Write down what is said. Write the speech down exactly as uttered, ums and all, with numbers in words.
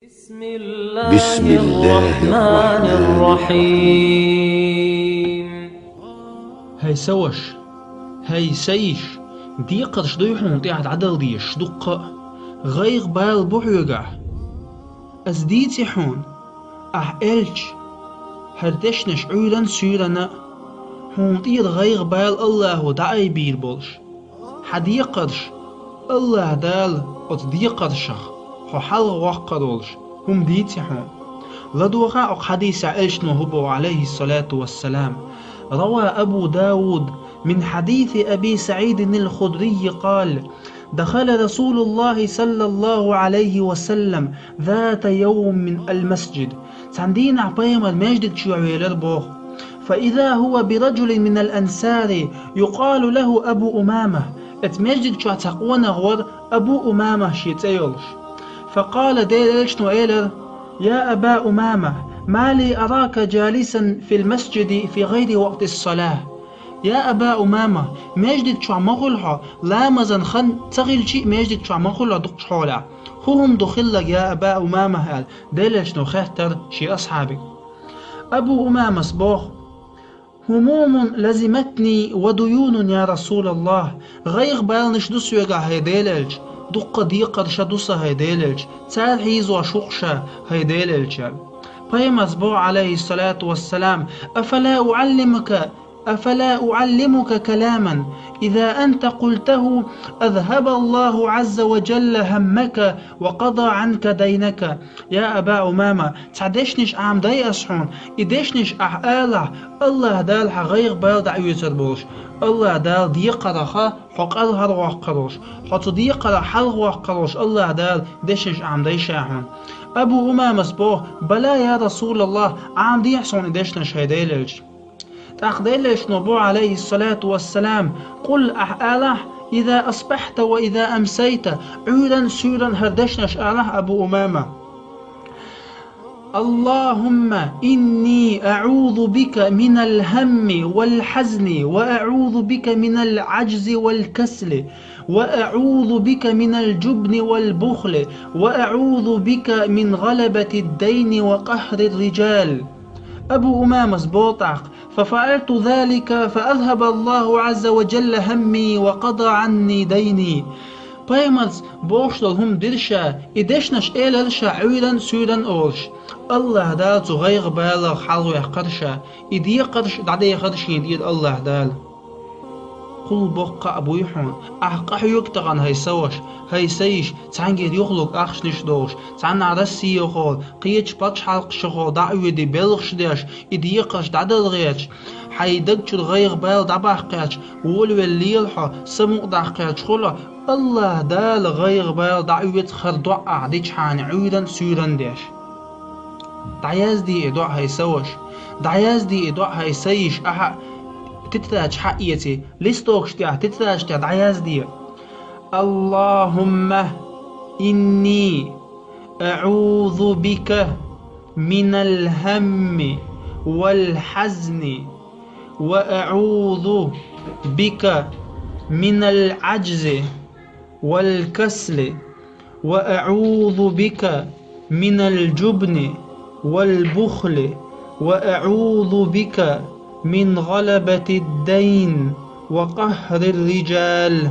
بسم الله الرحمن الرحيم. ХӀай са ваша, хӀай са йиша, декхарш дуй хьуна тӀехьа дӀадала дезаш дуккха а, гӀайгӀа-бала бу хьоьгахь. Ас дийци хьуна, ахь элча, хӀара дешнаш Ӏуьйранна-суьйранна а, хьуна тӀера гӀайгӀа-бала АллахӀа дӀаайбийр болуш. Хьан декхарш, АллахӀ Дала оцу декхаршах хьо хьалхавоккхур волуш хӀума дийци хьуна. ЛадогӀа оцу хьадисехь элчано хӀун боху, عليه الصلاة والسلام. روى أبو داود من حديث أبي سعيد الخدري قال: دخل رسول الله صلى الله عليه وسلم ذات يوم المسجد. Цхьана дийнахь пайхамар маьждиг чохь велира боху. فإذا هو برجل من الأنصار يقال له أبو أمامة. Оцу маьждиг чохь цхьа къонах вара Абу Умама шен цӀе йолуш. فقال, Делан элчано элира: يا أبا أمامة، ما لي أراك جالسا في المسجد في غير وقت الصلاة؟ Я Аба Умама, маьждиг чохь ма хуьлу хьо, ламазан хан ца хилча а маьждиг чохь ма хуьлу хьо дукхачу хьолехь. ХӀун хӀума ду хилларг, я Аба Умама? аьлла, Делан элчано хаьттира шен асхьабе. Абу Умамас боху: هموم لزمتني وديون يا رسول الله. ГӀайгӀа-баланаш ду соьгахь, хӀай Делан элча, дуккха декхарш а ду сан, хӀай Делан элча, цара хьийзош ву-кх ша, хӀай Делан элча. Пайхамарс боху, عليه الصلاة والسلام: أفلا أعلمك أفلا أعلمك كلاما إذا أنت قلته أذهب الله عز وجل همك وقضى عنك دينك؟ Я Аба Умама, цхьа дешнаш Ӏамадай ас хьуна, и дешнаш ахь алахь, АллахӀ Дала хьан гӀайгӀа-бала дӀаоьцур болуш, АллахӀ Дала декхарах хьо кӀелхьарвоккхур волуш, хьо цу декхарах хьалхавоккхур волуш АллахӀ Дала дешнаш Ӏамадай ша хьуна. Абу Умамас боху: بلى يا رسول الله, Ӏамадехьа суна и дешнаш, хӀай Делан элча. ТӀаккха Делан элчано боху, عليه الصلاة والسلام: قل, ахь алахь: إذا أصبحت وإذا أمسيت, Ӏуьйранна-суьйранна хӀара дешнаш алахь, Абу Умама: اللهم إني أعوذ بك من الهم والحزن، وأعوذ بك من العجز والكسل، وأعوذ بك من الجبن والبخل، وأعوذ بك من غلبة الدين وقهر الرجال. Абу Умамас боху тӀаккха: ففعلت ذلك فأذهب الله عز وجل همي وقضى عني ديني. Пайхамарс бохуш долу хӀума дира ша, и дешнаш элира ша Ӏуьйранна-суьйранна олуш. АллахӀ Дала цу гӀайгӀа-балах хьалхаваьккхира ша, и декхарш дӀадехира шена тӀера АллахӀ Дала. Кхул боккха а буй хьуна, ахь къахьоьгу тахана, хӀай са ваша, хӀай са йиша, цхьаьнгара юхалург ахчанаш долуш, цхьанхьа Россехула, кхечу пачхьалкхашхула дӀа а воьдий, белхаш деш, и декхарш дӀадала гӀерташ, хьайн даг чуьра гӀайгӀа-бала дӀабаккха гӀерташ, волавелла лела хьо, самукъа даккха гӀерташ хуьлу, АллахӀ Дала гӀайгӀа-бала дӀаоьцу хӀара доӀа ахь дичхьана Ӏуьйранна-суьйранна деш. ДӀаязде и доӀа, хӀай са ваша, дӀаязде и доӀа, хӀай са йиша, ахьа тетрадаш хьаэций, листокаш тӀехь, тетрадаш тӀехь дӀаязде. اللهم إني أعوذ بك من الهم والحزن، وأعوذ بك من العجز والكسل، وأعوذ بك من الجبن والبخل، وأعوذ بك من غلبة الدين وقهر الرجال.